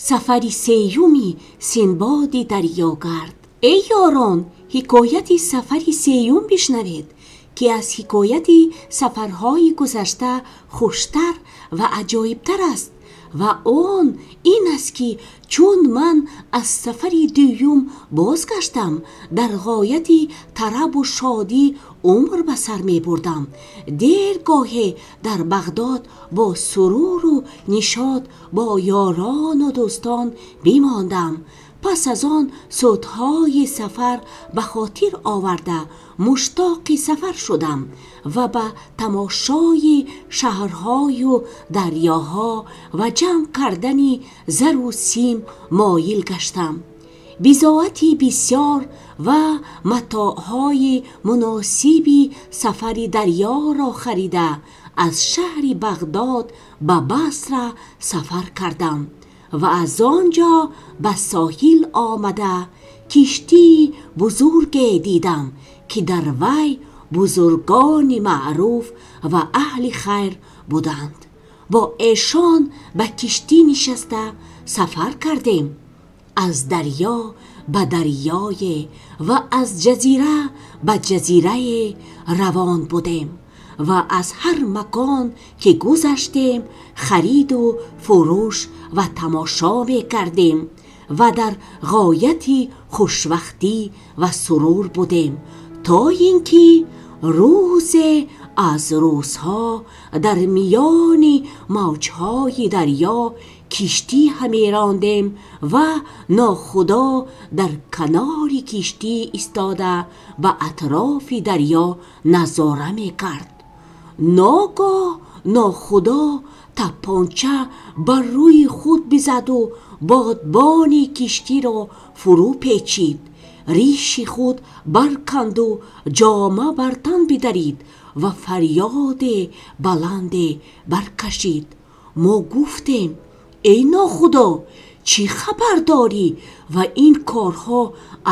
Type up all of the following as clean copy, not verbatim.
Сафари сеюми Синбоди дарёгард. Эй ёрон, ҳикояти сафари сеюм бишнавед, ки аз ҳикояти сафарҳои гузашта хуштар ва аҷоибтар аст. Ва он ин аст, ки чун ман аз сафари дуюм бозгаштам, дар ғояти тараб у шодӣ умр ба сар мебурдам. Дергоҳе дар Бағдод бо сурур у нишот бо ёрон у дӯстон бимондам. Пас аз он судҳои сафар ба хотир оварда, муштоқи сафар шудам ва ба тамошои шаҳрҳою дарёҳо ва ҷамъ кардани зару сим моил гаштам. Бизоати бисёр ва матоъҳои муносиби сафари дарёро харида, аз шаҳри Бағдод ба Басра сафар кардам ва аз он ҷо ба соҳил омада, киштии бузурге дидам, ки дар вай бузургони маъруф ва аҳли хайр буданд. Бо эшон ба киштӣ нишаста сафар кардем. Аз дарё ба дарёе ва аз ҷазира ба ҷазирае равон будем ва аз ҳар макон ки гузаштем, хариду фурӯш ва тамошо мекардем ва дар ғояти хушбахтӣ ва сурур будем, то ин ки рӯзе аз рӯзҳо дар миёни мавҷҳои дарё киштӣ ҳамерондем ва нохудо дар канори киштӣ истода, ба атрофи дарё назора мекард. Ногоҳ нохудо тапонча бар рӯи худ бизад у бодбони киштиро фурӯ печид. Риши худ барканд у ҷома бар тан бидарид ва фарёди баланде баркашид. Мо гуфтем: «Эй нохудо, чӣ хабар дорӣ ва ин корҳо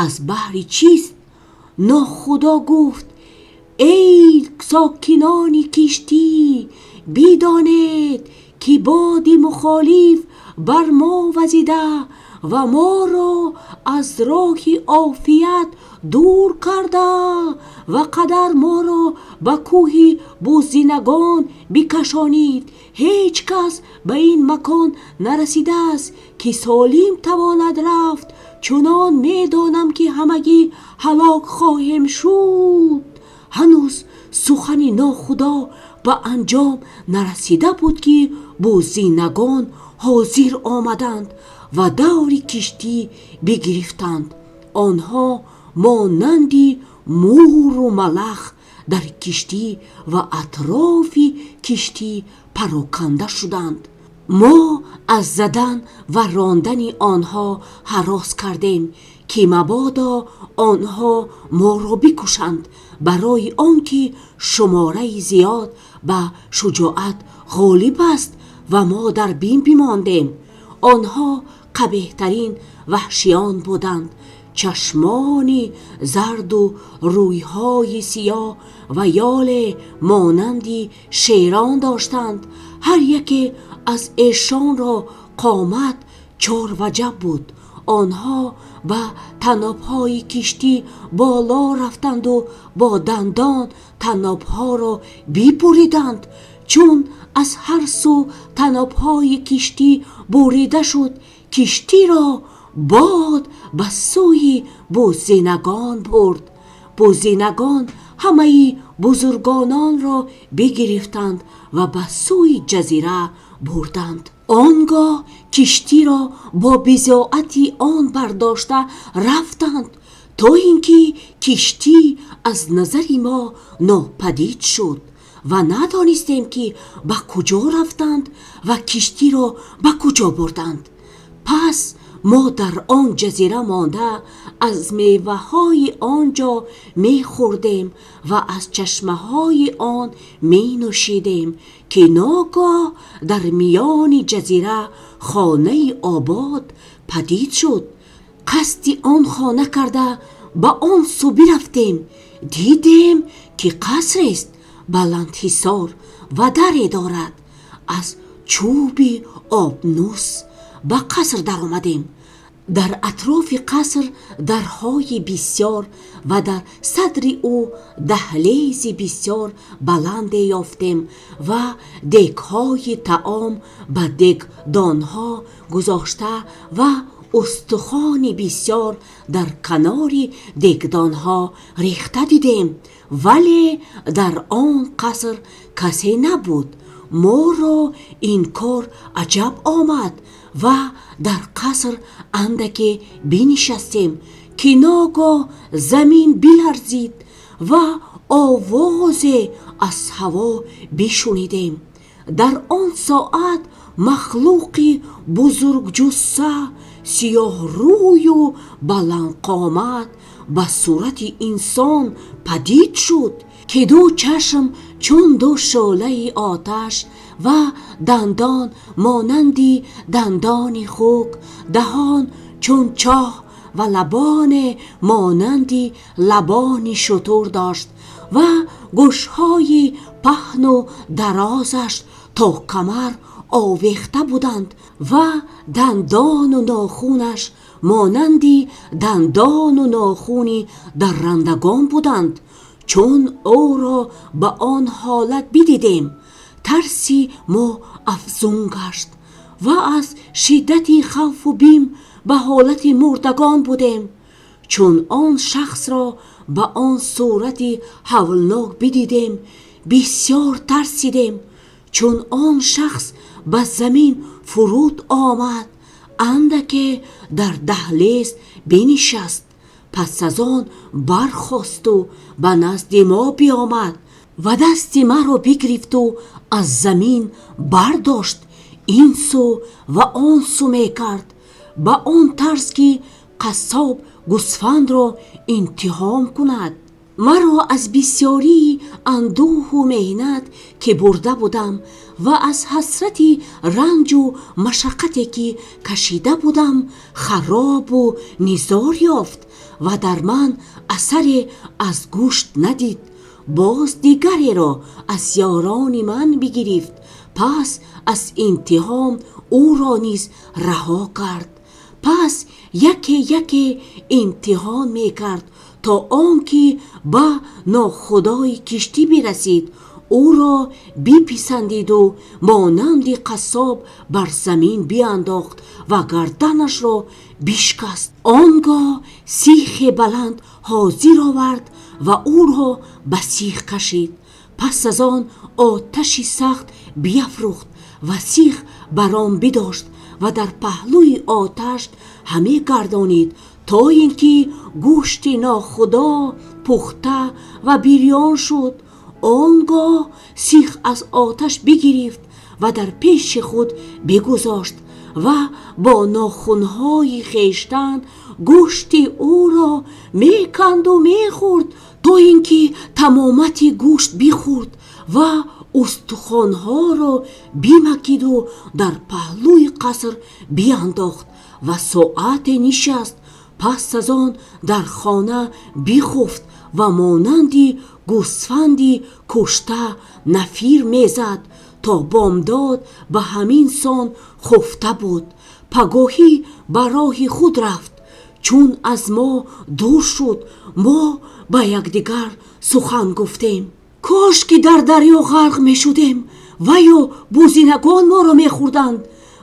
аз баҳри чист?» Нохудо гуфт: «Эй сокинони киштӣ, бидонед, ки боди мухолиф бар мо вазида ва моро аз роҳи офият дур карда ва қадри моро ба кӯҳи бузингон бикашонид. Ҳеҷ кас ба ин макон нарасидааст, ки солим тавонад рафт. Чунон медонам, ки ҳамагӣ ҳалок хоҳем шуд.» Ҳанӯз сухани нохудо ба анҷом нарасида буд, ки бузингон ҳозир омаданд ва дури киштӣ бигирифтанд. Онҳо монанди мӯр ва малах дар киштӣ ва атрофи киштӣ пароканда шуданд. Мо аз задан ва рондани онҳо ҳарос кардем, ки мабодо онҳо моро бикушанд, барои он ки шумораи зиёд ба шуҷоат ғолиб аст ва мо дар бим мондем. Онҳо қабеҳтарин ваҳшиён буданд. Чашмони зард у рӯйҳои сиёҳ ва ёле монанди шерон доштанд. Ҳар яке аз эшонро қомат чор вачаб буд. Онҳо ба танобҳои киштӣ боло рафтанд у бо дандон танобҳоро бибуриданд. Чун аз ҳар су танобҳои киштӣ бурида шуд, киштиро бод ба сӯи бузингон бурд. Бузингон ҳамаи бузургонро бигирифтанд ва ба сӯи ҷазира бурданд. Он гоҳ киштиро бо бизоати он бардошта рафтанд, то ин ки киштӣ аз назари мо нопадид шуд ва надонистем, ки ба куҷо рафтанд ва киштиро ба куҷо бурданд. Пас мо дар он ҷазира монда, аз мевaҳои он ҷо мехӯрдем ва аз чашмаҳои он менӯшидем, ки ногоҳ дар миёни ҷазира хонае обод падид шуд. Қасди он хона карда, ба он су бирафтем. Дидем, ки қасрест баландҳисор ва даре дорад аз чӯби обнӯс. ба қаср даромадем. Дар атрофи қаср дарҳои бисёр ва дар садри ӯ даҳлези бисёр баланде ёфтем ва дегҳои таом ба дегдонҳо гузошта ва устухони бисёр дар канори дегдонҳо рехта дидем. Вале дар он қаср касе набуд. Моро ин кор аҷаб омад ва дар қаср андаке бинишастем, ки ногоҳ замин биларзид ва овозе аз ҳаво бишнидем. Дар он соат махлуқе бузургҷусса, сиёҳрӯй ва баландқомат ба сурати инсон падид шуд, ки ду чашм чун ду шӯълаи оташ ва дандон монанди дандони хук, даҳон чун чоҳ ва лабон монанди лабони шутур дошт ва гӯшҳои паҳн ва дарозаш то камар овехта буданд ва дандон ва нохунаш монанди дандон ва нохуни дарандагон буданд. Чун ӯро ба он ҳолат бидидем, тарси мо афзун гашт ва аз шиддати хавфу бим ба ҳолати мурдагон будем. Чун он шахсро ба он сурати ҳавлнок бидидем, бисёр тарсидем. Чун он шахс ба замин фуруд омад, андаке дар даҳлез бинишаст. Пас аз он бархост ва ба назди мо биёмад ва дасти маро бигирифт ва аз замин бардошт. Ин су ва он су мекард ба он тарз ки қассоб гӯсфандро интиҳом кунад. Маро аз бисёрии андӯҳ ва меҳнат ки бурда будам ва аз ҳасрати ранҷ ва машаққате ки кашида будам хароб ва низор ёфт ва дар ман асаре аз гӯшт надид. Боз дигареро аз ёрони ман бигирифт. Пас аз интиҳом ӯро низ раҳо кард. Пас яке яке имтиҳон мекард то он ки ба нохудои киштӣ бирасид. Ӯро бипасандид ва монанди қассоб бар замин биандохт ва гарданашро бишкаст. Он гоҳ сехи баланд ҳозир овард ва ӯро ба сех кашид. Пас аз он оташе сахт биафрӯхт ва сех бар он бидошт ва дар паҳлӯи оташ ҳамегардонид то инки гӯшти нохудо пухта ва бирён шуд. Он гоҳ сех аз оташ бигирифт ва дар пеши худ бигузошт ва бо нохунҳои хештан гӯшти ӯро меканд ва мехӯрд то инки тамомияти гӯшт бихӯрд ва устухонҳоро бимакид ва дар паҳлӯи қаср биандохт ва соате нишаст. Пас аз он дар хона бихуфт ва монанди гӯсфанди куштанафир мезад то бомдод ба ҳамин сон хуфта буд. Пагоҳӣ ба роҳи худ рафт. Чун аз мо дур шуд, мо ба якдигар сухан гуфтем: кош ки дар дарё ғарқ мешудем ва ё бӯзинагон моро мехӯрданд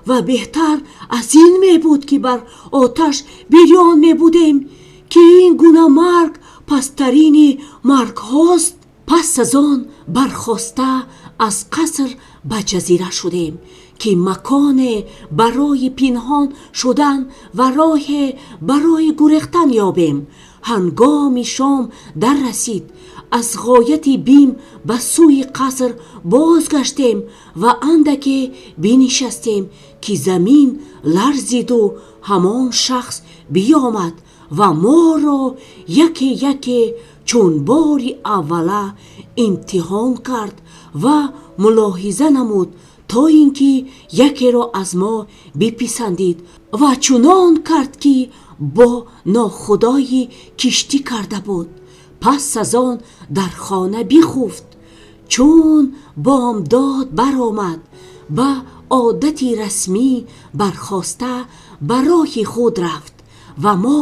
ва беҳтар аз ин мебуд ки бар оташ бирён мебудем, ки ин гуна марг пасттарин маргҳост. Пас аз он бархоста аз қаср ба ҷазира шудем, ки маконе барои пинҳон шудан ва роҳе барои гурехтан ёбем. Ҳангоми шом дар расид. Аз ғояти бим ба сӯи қаср бозгаштем ва андаке бинишастем, ки замин ларзид ва ҳамон шахс биёмад ва моро яке яке чун бори аввал имтиҳон кард ва мулоҳиза намуд то инки якеро аз мо бипасандид ва чунон кард ки бо нохудои киштӣ карда буд. Пас аз он дар хона бихуфт. Чун бомдод барояд ба одати расмӣ бархоста ба роҳи худ рафт ва мо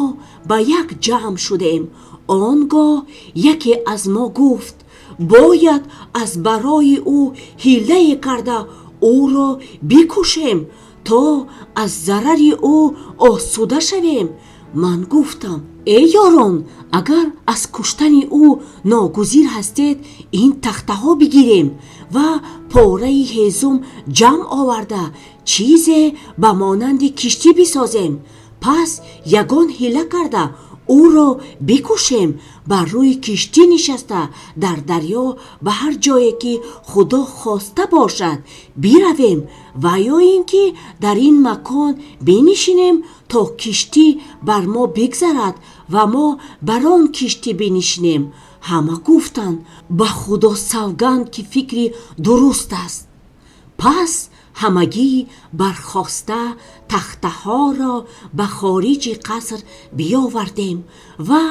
ба як ҷамъ шудем. Он гоҳ яке аз мо гуфт: «Бояд аз барои ӯ ҳилае карда ӯро бикушем, то аз зарари ӯ осуда шавем». Ман гуфтам: «Эй ёрон, агар аз куштани ӯ ногузир ҳастед, ин тахтаҳоро бигирем ва пораи ҳезум ҷамъ оварда чизе ба монанди киштӣ бисозем. Пас ягон ҳила карда ӯро бикушем, бар рӯи киштӣ нишаста дар дарё ба ҳар ҷое ки Худо хоста бошад биравем ва ё инки дар ин макон биншинем то киштӣ бар мо бигзарад ва мо бар он киштӣ биншинем». Ҳама гуфтанд: «Ба Худо савганд, ки фикр дуруст аст». Пас ҳамагӣ бархоста тахтаҳоро ба хориҷи қаср биёвардем ва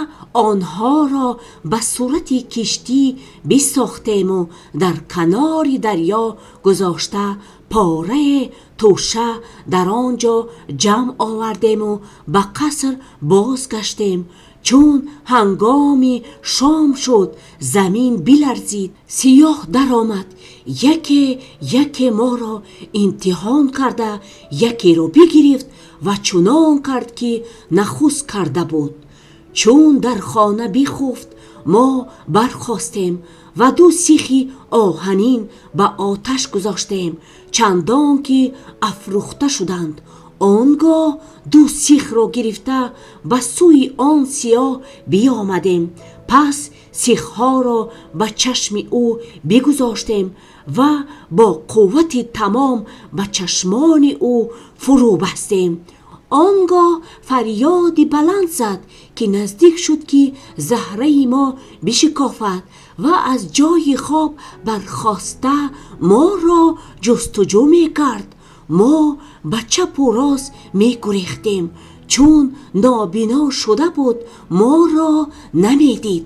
онҳоро ба сурати киштӣ бисохтем ва дар канори дарё гузошта, пораи тӯша дар он ҷо ҷамъ овардем ва ба қаср бозгаштем. Чун ҳангоми шом шуд, замин биларзид, сиёҳ даромад. Яке яке моро имтиҳон карда, якеро бигирифт ва чунон кард ки нахуст карда буд. Чун дар хона бихуфт, мо бархостем ва ду сехи оҳанин ба оташ гузоштем, чандон ки афрӯхта шуданд. Он гоҳ ду сехро гирифта ба сӯи он сиёҳ биёмадем. Пас сехҳоро ба чашми ӯ бигузоштем ва бо қуввати тамом ба чашмони ӯ фуру бастем. Он гоҳ фарёде баланд зад, ки наздик шуд ки заҳраи мо бишкофад ва аз ҷои хоб бархоста моро ҷустуҷӯ мекард. Мо ба чап ва рост мегурехтем. Чун нобино шуда буд, моро намедид.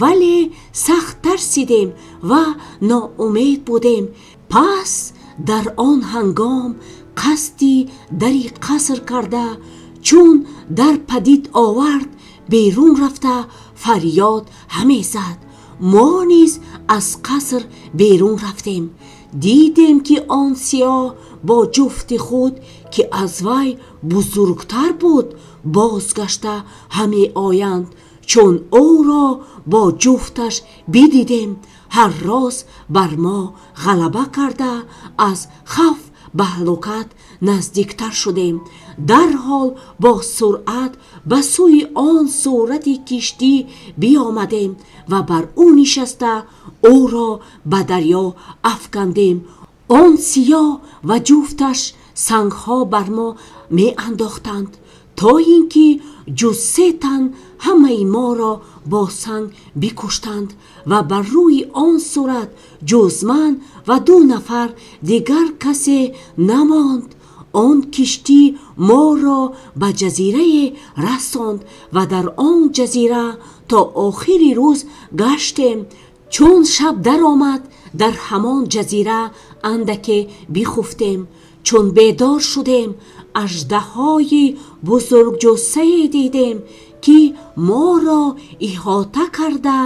Вале сахт тарсидем ва ноумед будем. Пас дар он ҳангом қасди дари қаср карда, чун дар падид овард, берун рафта фарёд ҳамезад. Мо низ аз қаср берун рафтем. Дидем ки он сиёҳ бо ҷуфти худ, ки аз вай бузургтар буд, бозгашта ҳамеоянд. Чун ӯро бо ҷуфташ бидидем, ҳар рӯз бар мо ғалаба карда, аз хавф ба ҳалокат наздиктар шудем. Дар ҳол бо суръат ба сӯи он сурати киштӣ биёмадем ва бар ӯ нишаста ӯро ба дарё афкандем. Он сиёҳ ва ҷуфташ сангҳо бар мо меандохтанд, то инки ҷуз се тан ҳама моро бо санг бикуштанд ва бар рӯи он сурат ҷуз ман ва ду нафари дигар касе намонд. Он киштӣ моро ба ҷазирае расонд ва дар он ҷазира то охири рӯз гаштем. Чун шаб даромад, дар ҳамон ҷазира андаке бихуфтем. Чун бедор шудем, аждаҳои бузург ҷуссае дидем, ки моро эҳота карда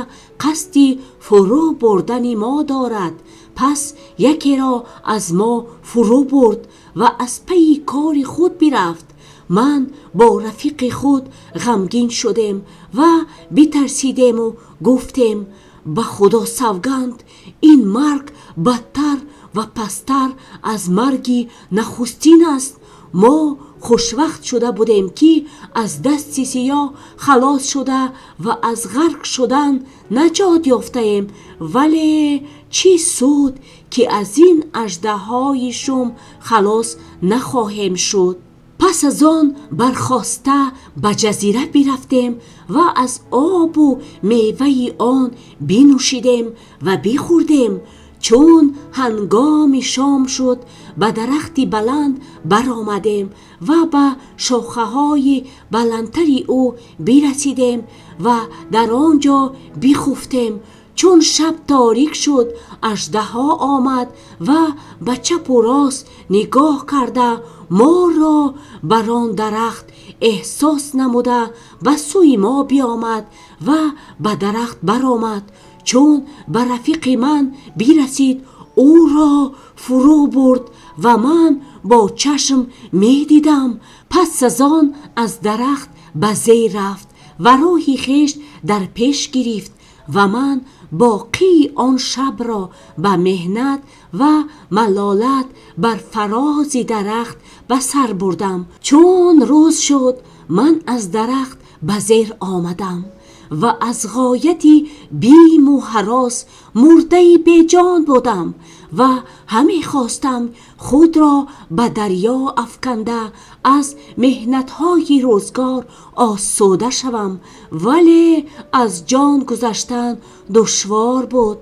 қасди фуру бурдани мо дорад. Пас якеро аз мо фуру бурд ва аз пайи кори худ бирафт. Ман бо рафиқи худ ғамгин шудем ва битарсидем ва гуфтем: «Ба Худо савганд, ин марг бадтар ва пасттар аз марги нахустин аст». Мо хушвақт шуда будем, ки аз дасти сиёҳ халос шуда ва аз ғарқ шудан наҷот ёфтаем. Вале чӣ суд, ки аз ин аждаҳои шум халос нахоҳем шуд. Пас аз он бархоста ба ҷазира бирафтем ва аз об ва меваи он бинӯшидем ва бихӯрдем. Чун ҳангоми шом шуд, ба дарахти баланд барамадем ва ба шохаҳои баландтари ӯ бирасидем ва дар он ҷо бихуфтем. Чун шаб торик шуд, аждаҳо омад ва ба чап ва рост нигоҳ карда, моро бар он дарахт эҳсос намуда ба сӯи мо биёмад ва ба дарахт барояд. Чун ба рафиқи ман бирасид, ӯро фуру бурд ва ман бо чашм медидам. Пас аз он аз дарахт ба зер рафт ва роҳи хеш дар пеш гирифт ва ман боқии он шабро ба меҳнат ва малолат бар фарози дарахт ба сар бурдам. Чун рӯз шуд, ман аз дарахт ба зер омадам ва аз ғояти бим ва ҳарос мурдаи беҷон будам ва ҳаме хостам худро ба дарё афканда аз меҳнатҳои рӯзгор осуда шавам, вале аз ҷон гузаштан душвор буд.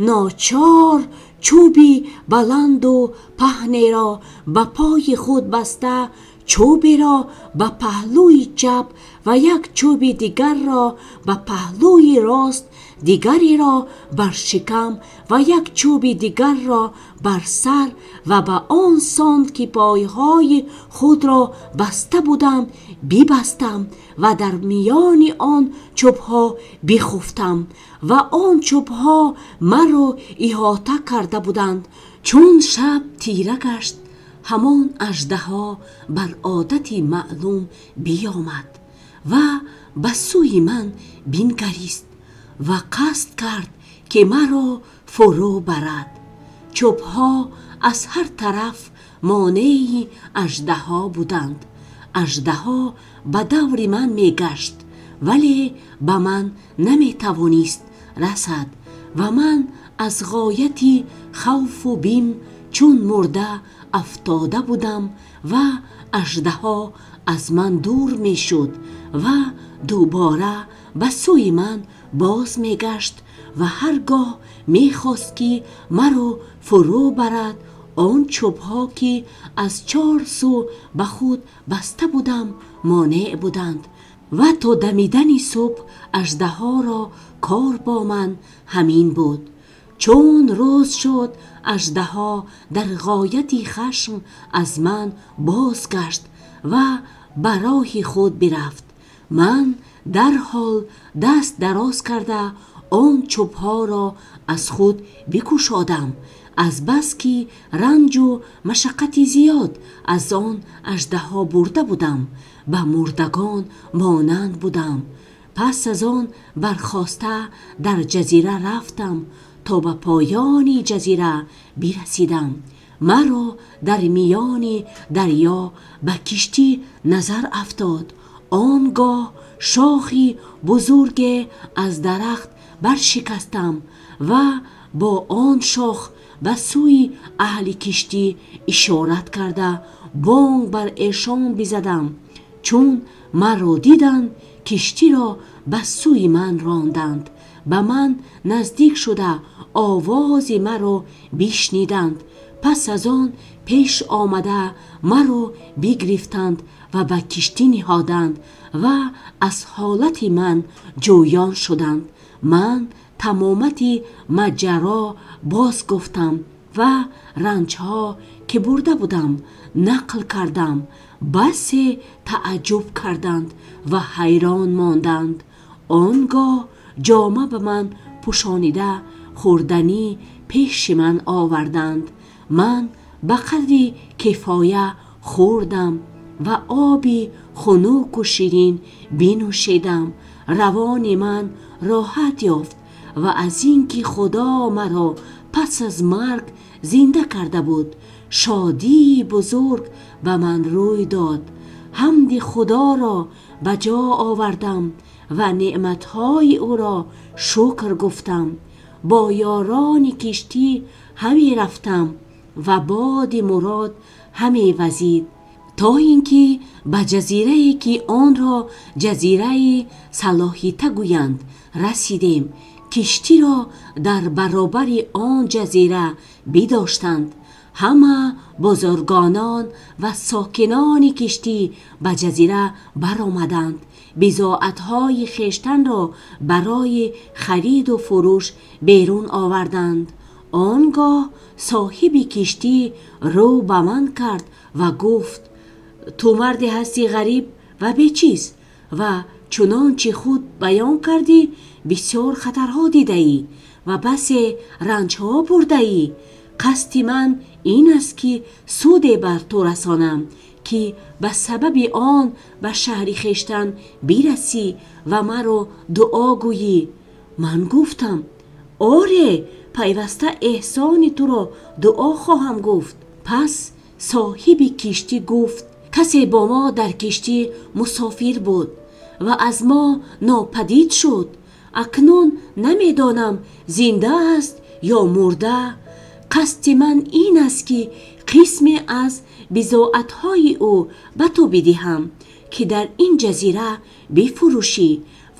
Ночор чӯби баланд ва паҳне ро ба пои худ баста, чӯберо ба паҳлӯи чап ва як чӯби дигарро ба паҳлӯи рост, дигареро бар шикам ва як чӯби дигарро бар сар ва ба он сон ки пойҳои худро баста будам бибастам ва дар миёни он чӯбҳо бихуфтам ва он чӯбҳо маро эҳота карда буданд. Чун шаб тира гашт, ҳамон аждаҳо бар одати маълум биёмад ва ба сӯи ман бингарист ва қасд кард ки маро фуру барад. Чӯбҳо аз ҳар тараф монеи аждаҳо буданд. Аждаҳо ба дури ман мегашт, вале ба ман наметавонист расад ва ман аз ғояти хавфу бим чун мурда афтода будам ва аждаҳо аз ман дур мешуд ва дубора ба сӯи ман боз мегашт ва ҳаргоҳ мехост ки маро фуру барад, он чӯбҳо ки аз чор су ба худ баста будам монеъ буданд. Ва то дамидани субҳ аждаҳоро кор бо ман ҳамин буд. Чун рӯз шуд, аждаҳо дар ғояти хашм аз ман бозгашт ва ба роҳи худ бирафт. Ман дар ҳол даст дароз карда он чӯбҳоро аз худ бикушодам. Аз бас ки ранҷу машаққати зиёд аз он аждаҳо бурда будам, ба мурдагон монанд будам. Пас аз он бархоста дар ҷазира рафтам то ба поёни ҷазира бирасидам. Маро дар миёни дарё ба киштӣ назар афтод. Он гоҳ шохи бузурге аз дарахт баршикастам ва бо он шох ба сӯи аҳли киштӣ ишора карда бонг бар эшон бизадам. Чун маро диданд, киштиро ба сӯи ман ронданд. Ба ман наздик шуда овози маро бишниданд. Пас аз он пеш омада маро бигирифтанд ва ба киштӣ ниҳоданд ва аз ҳолати ман ҷӯён шуданд. Ман тамомияти моҷаро боз гуфтам ва ранҷҳое ки бурда будам нақл кардам. Басе таъаҷҷуб карданд ва ҳайрон монданд. Он гоҳ ҷома ба ман пӯшонида хӯрданӣ пеши ман оварданд. Ман ба қадри кифоя хӯрдам ва оби хунук ва ширин бинӯшидам. Равони ман роҳат ёфт ва аз инки Худо маро пас аз марг зинда карда буд, шодии бузург ба ман рӯй дод. Ҳамди Худоро ба ҷо овардам ва неъматҳои ӯро шукр гуфтам. Бо ёрони киштӣ ҳаме рафтам ва боди мурод ҳаме вазид то инки ба ҷазирае ки онро ҷазираи Салоҳита гӯянд расидем. Киштиро дар баробари он ҷазира бидоштанд. Ҳама бузургонон ва сокинони киштӣ ба ҷазира баромаданд. Бизоатҳои хештанро барои хариду фурӯш берун оварданд. Он гоҳ соҳиби киштӣ рӯ ба ман кард ва гуфт: «Ту марде ҳастӣ ғариб ва бечиз ва чунончи худ баён кардӣ, бисёр хатарҳо дидаӣ ва басе ранҷҳо бурдаӣ. Қасди ман ин аст, ки суде бар ту расонам, ки ба сабаби он ба шаҳри хештан бирасӣ ва маро дуо гӯйӣ». Ман гуфтам: «Оре, пайваста эҳсони туро дуо хоҳам гуфт». Пас соҳиби киштӣ гуфт: «Касе бо мо дар киштӣ мусофир буд ва аз мо нопадид шуд. Акнун намедонам зинда аст ё мурда. Қасди ман ин аст, ки қисме аз бизоатҳои ӯ ба ту диҳам, ки дар ин ҷазира бифурӯшӣ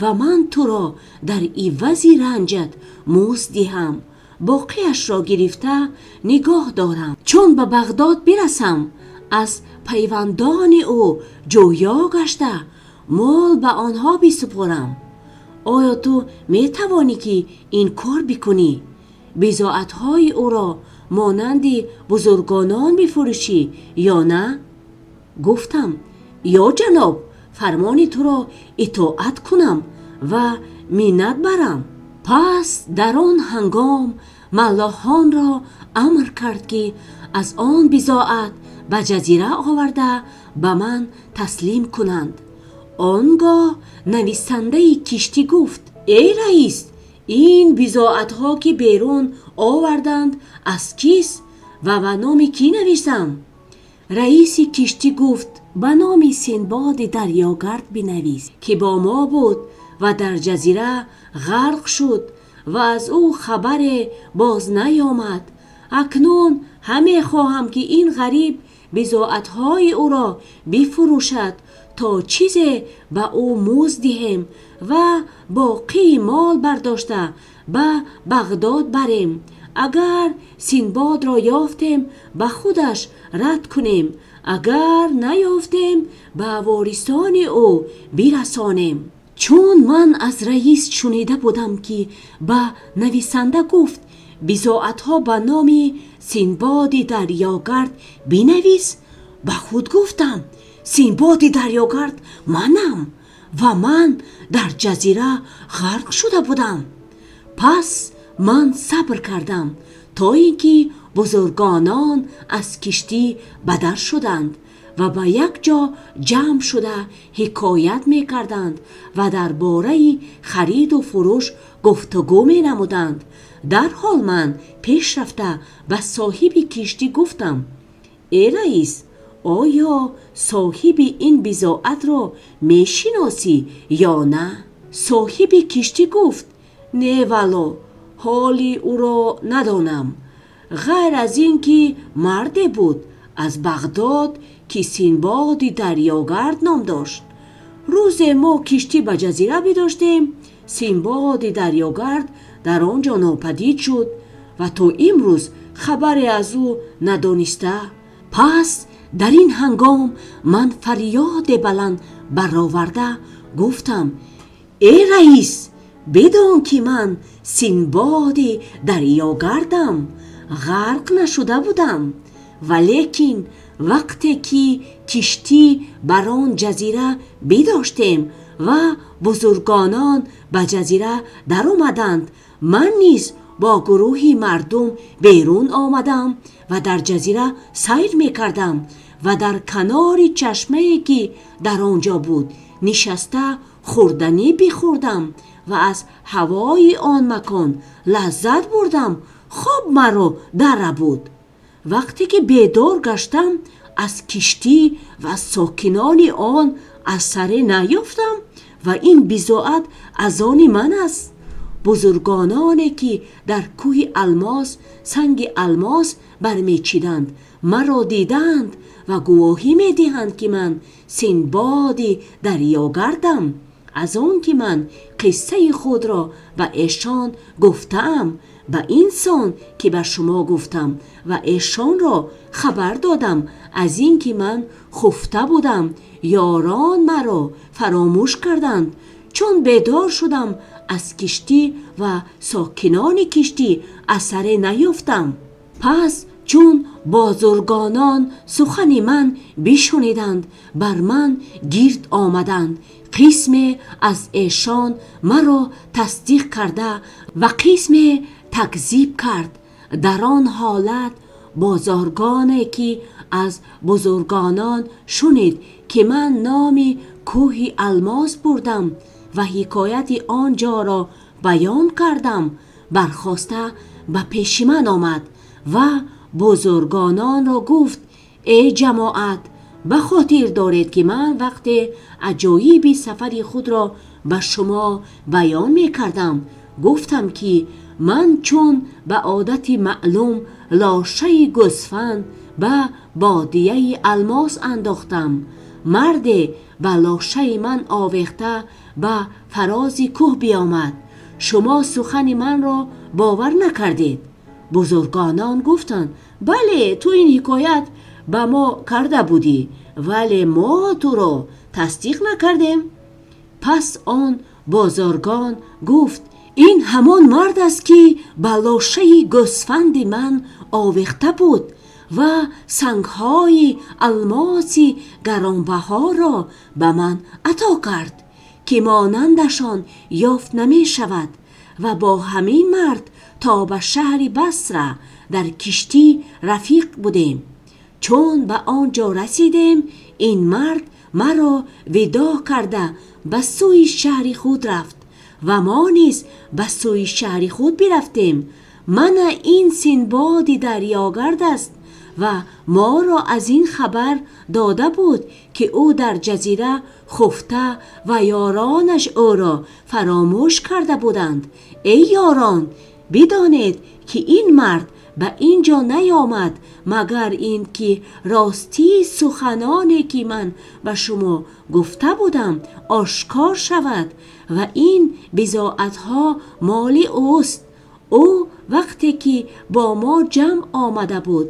ва ман туро дар ивази ранҷат музд диҳам. Боқияшро гирифта нигоҳ дорам. Чун ба Бағдод бирасам, аз пайвандони ӯ ҷӯё гашта, мол ба онҳо бисупорам. Оё ту метавонӣ, ки ин кор бикунӣ? Бизоатҳои ӯро монанди бузургонон бифурӯшӣ ё на?» Гуфтам: «Ё ҷаноб, фармони туро итоат кунам ва миннат барам». Пас дар он ҳангом маллоҳонро амр кард, ки аз он бизоат ба ҷазира оварда ба ман таслим кунанд. Он гоҳ нависандаи киштӣ гуфт: «Эй раис, ин бизоатҳое ки берун оварданд аз кист ва ба номи кӣ нависам?» Раиси киштӣ гуфт: «Ба номи Синбоди дарёгард бинавис, ки бо мо буд ва дар ҷазира ғарқ шуд ва аз ӯ хабаре боз наомад. Акнун ҳамехоҳам, ки ин ғариб бизоатҳои ӯро бифурӯшад, то чизе ба ӯ музд диҳем ва боқии мол бардошта ба Бағдод барем. Агар Синбодро ёфтем, ба худаш рад кунем, агар наёфтем, ба ворисони ӯ бирасонем». Чун ман аз раис шунида будам, ки ба нависанда гуфт: «Бизоатҳо ба номи Синбоди дарёгард бинавис», ба худ гуфтам: «Синбоди дарёгард манам ва ман дар ҷазира ғарқ шуда будам». Пас ман сабр кардам, то инки бузургонон аз киштӣ бадар шуданд ва ба як ҷо ҷамъ шуда ҳикоят мекарданд ва дар бораи хариду фурӯш гуфтугӯ менамуданд. Дар ҳол ман пеш рафта ба соҳиби киштӣ гуфтам: «Эй раис, оё соҳиби ин бизоатро мешиносӣ ё на?» Соҳиби киштӣ гуфт: «Не валлоҳ, ҳоли ӯро надонам, ғайр аз инки марде буд аз Бағдод, ки Синбоди дарёгард ном дошт. Рӯзе мо киштӣ ба ҷазира бидоштем, Синбоди дарёгард дар он ҷо нопадид шуд ва то имрӯз хабаре аз ӯ надониста». Пас дар ин ҳангом ман фарёде баланд бароварда гуфтам: «Эй раис, бидон ки ман Синбоди дарёгардам, ғарқ нашуда будам, валекин вақте ки киштӣ бар он ҷазира бидоштем ва бузургонон ба ҷазира даромаданд, ман низ бо гурӯҳе мардум берун омадам ва дар ҷазира сайр мекардам ва дар канори чашмае ки дар он ҷо буд нишаста хӯрданӣ мехӯрдам ва аз ҳавои он макон лаззат бурдам. Хоб маро дар буд. Вақте ки бедор гаштам, аз киштӣ ва сокинони он асаре наёфтам ва ин бизоат аз они ман аст. Бузургононе ки дар кӯҳи Олмос санги олмос бармечиданд маро дидаанд ва гувоҳӣ медиҳанд, ки ман Синбоди дарёгардам». Аз он ки ман қиссаи худро ба эшон гуфтаам, ба ин сон ки ба шумо гуфтам ва эшонро хабар додам аз инки ман хуфта будам, ёрон маро фаромӯш карданд. Чун бедор шудам, аз киштӣ ва сокинони киштӣ асаре наёфтам. Пас чун бозаргонон сухани ман бишниданд, бар ман гирд омаданд. Қисме аз эшон маро тасдиқ карда ва қисме такзиб кард. Дар он ҳолат бозаргоне ки аз бузургонон шунид ки ман номи кӯҳи олмос бурдам ва ҳикояти онҷоро баён кардам, бархоста ба пеши ман омад ва бузургононро гуфт: «Эй ҷамоат! Ба хотир доред ки ман вақте аҷоиби сафари худро ба шумо баён мекардам, гуфтам ки ман чун ба одати маълум лошаи гӯсфанд ба бодияи олмос андохтам, марде ба лошаи ман овехта ба фарози кӯҳ биёмад. Шумо сухани маро бовар накардед.» Бузургонон гуфтанд: «Бале, ту ин ҳикоят ба мо карда будӣ, вале мо туро тасдиқ накардем.» Пас он бозаргон гуфт: «Ин ҳамон мард аст ки ба лошаи гӯсфанди ман овехта буд ва сангҳои олмоси гаронбаҳоро ба ман ато кард, ки монандашон ёфт намешавад ва бо ҳамин мард то ба шаҳри Басра дар киштӣ рафиқ будем. Чун ба он ҷо расидем, ин мард маро видоъ карда ба сӯи шаҳри худ рафт ва мо низ ба сӯи шаҳри худ бирафтем. Ман ин Синбоди дарёгард аст ва моро аз ин хабар дода буд, ки ӯ дар ҷазира хуфта ва ёронаш ӯро фаромӯш карда буданд. Эй ёрон, бидонед ки ин мард ба ин ҷо наомад магар ин ки ростии сухане ки ман ба шумо гуфта будам ошкор шавад ва ин бизоатҳо моли ӯст. Ӯ вақте ки бо мо ҷамъ омада буд,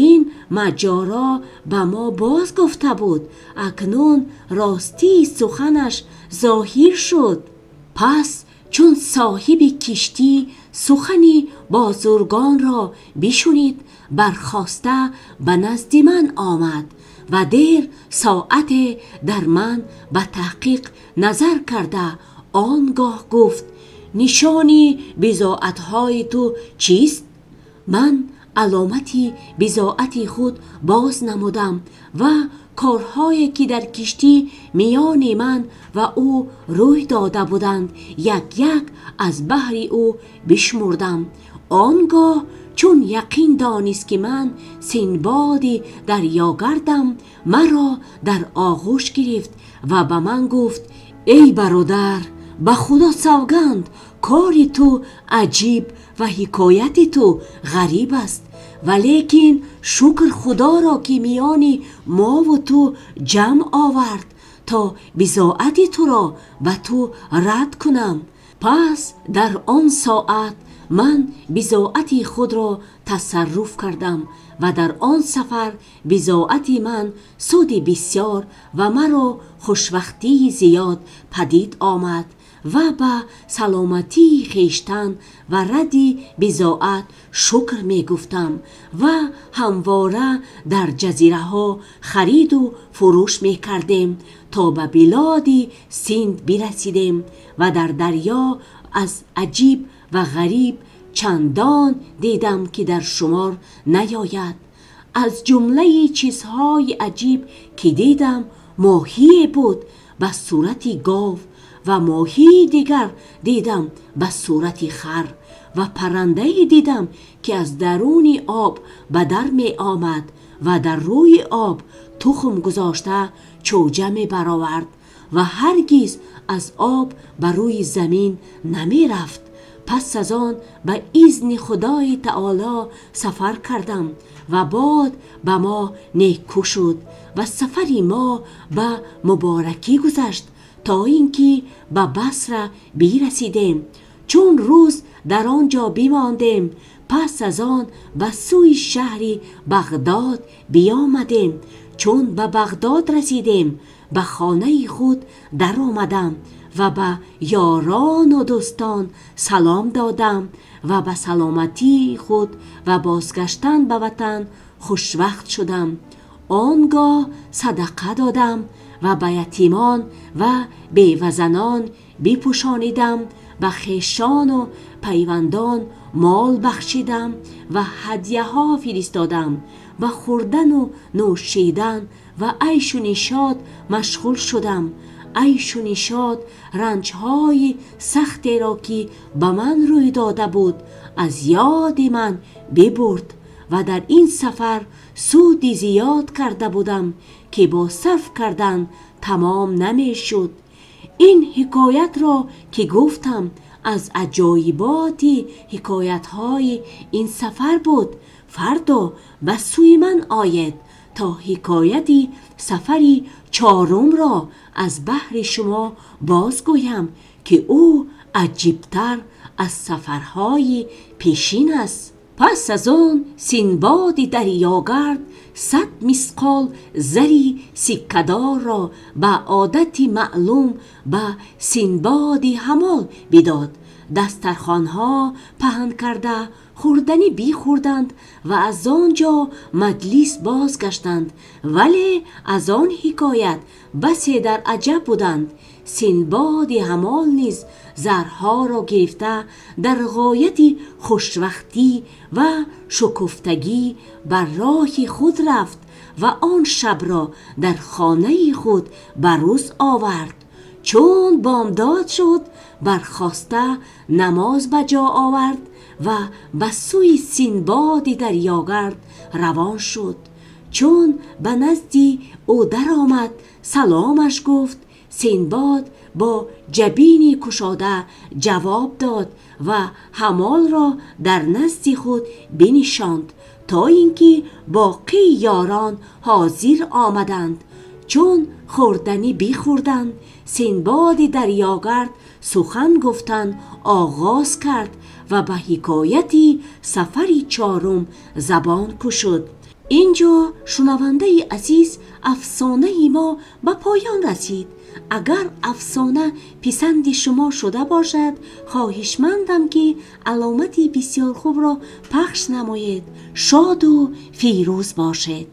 ин моҷароро ба мо боз гуфта буд. Акнун ростии суханаш зоҳир шуд.» Пас чун соҳиби киштӣ сухани бозаргонро бишнид, бархоста ба назди ман омад ва дер соате дар ман ба таҳқиқ назар карда, он гоҳ гуфт: «Нишони бизоатҳои ту чист?» Ман аломати бизоати худ боз намудам ва корҳое ки дар киштӣ миёни ман ва ӯ рӯй дода буданд, як як аз баҳри ӯ бишмурдам. Он гоҳ чун яқин донист ки ман Синбоди дарёгардам, маро дар оғӯш гирифт ва ба ман гуфт: «Эй бародар, ба Худо савганд, кори ту аҷиб ва ҳикояти ту ғариб аст. Валекин шукри Худоро ки миёни мо ва ту ҷамъ овард то бизоати туро ба ту рад кунам.» Пас дар он соат ман бизоати худро тасарруф кардам ва дар он сафар бизоати ман суди бисёр ва маро хушбахтии зиёд падид омад ва ба саломатии хештан ва радди бизоат шукр мегуфтам ва ҳамвора дар ҷазираҳо хариду фурӯш мекардем то ба билоди Синд расидем ва дар дарё аз аҷибу ғариб чандон дидам ки дар шумор наояд. Аз ҷумлаи чизҳои аҷиб ки дидам, моҳие буд ба сурати гов ва моҳии дигар дидам ба сурати хар ва парандае дидам ки аз дарун об ба дар меомад ва дар рӯи об тухм гузошта жӯҷа мепарвард ва ҳаргиз аз об ба рӯи замин намерафт. Пас аз он ба изни Худои таоло сафар кардам ва бод ба мо нику шуд ва сафари мо ба муборакӣ гузашт, то инки ба Басра расидем. Чун рӯз дар он ҷо бимондем, пас аз он ба сӯи шаҳри Бағдод биёмадем. Чун ба Бағдод расидем, ба хонаи худ даромадам ва ба ёрон ва дӯстон салом додам ва ба саломатии худ ва бозгаштан ба ватан хушвақт шудам. Он гоҳ садақа додам ва ба ятимон ва бевазанон бипӯшонидам, ба хешон ва пайвандон мол бахшидам ва ҳадияҳо фиристодам. Ба хӯрдан ва нӯшидан ва айшу нишот машғул шудам. Айшу нишот ранҷҳои сахте ро ки ба ман рӯй дода буд аз ёди ман бибурд ва дар ин сафар суди зиёд карда будам, ки бо сарф кардан тамом намешуд. Ин ҳикоятро ки гуфтам аз аҷоиботи ҳикоятҳои ин сафар буд. Фардо ба сӯи ман оед то ҳикояти сафари чаҳорумро аз баҳри шумо бозгӯям, ки ӯ аҷибтар аз сафарҳои пешин аст. Пас аз он Синбоди дарёгард 100 мисқол зари сиккадорро ба одати маълум ба Синбоди ҳаммол бидод. Дастархонҳо паҳн карда хӯрданӣ бихӯрданд ва аз он ҷо маҷлис бозгаштанд. Вале аз он ҳикоят басе дар аҷаб буданд. Синбоди ҳаммол низ зарҳоро гирифта дар ғояти хушвақтӣ ва шукуфтагӣ бар роҳи худ рафт ва он шабро дар хонаи худ ба рӯз овард. Чун бомдод шуд, бархоста намоз ба ҷо овард ва ба сӯи Синбоди дарёгард равон шуд. Чун ба назди ӯ даромад, саломаш гуфт. Синбод бо ҷабини кушода ҷавоб дод ва ҳаммолро дар назди худ нишонд, то инки боқии ёрон ҳозир омаданд. Чун хӯрданӣ бихӯрданд, Синбоди дарёгард сухан гуфтан оғоз кард ва ба ҳикояти сафари чаҳорум забон кушод. Инҷо шунавандаи азиз, афсонаи мо ба поён расид. Агар афсона писанди шумо шуда бошад, хоҳишмандам ки аломати бисёр хубро пахш намоед. Шод ва фирӯз бошед.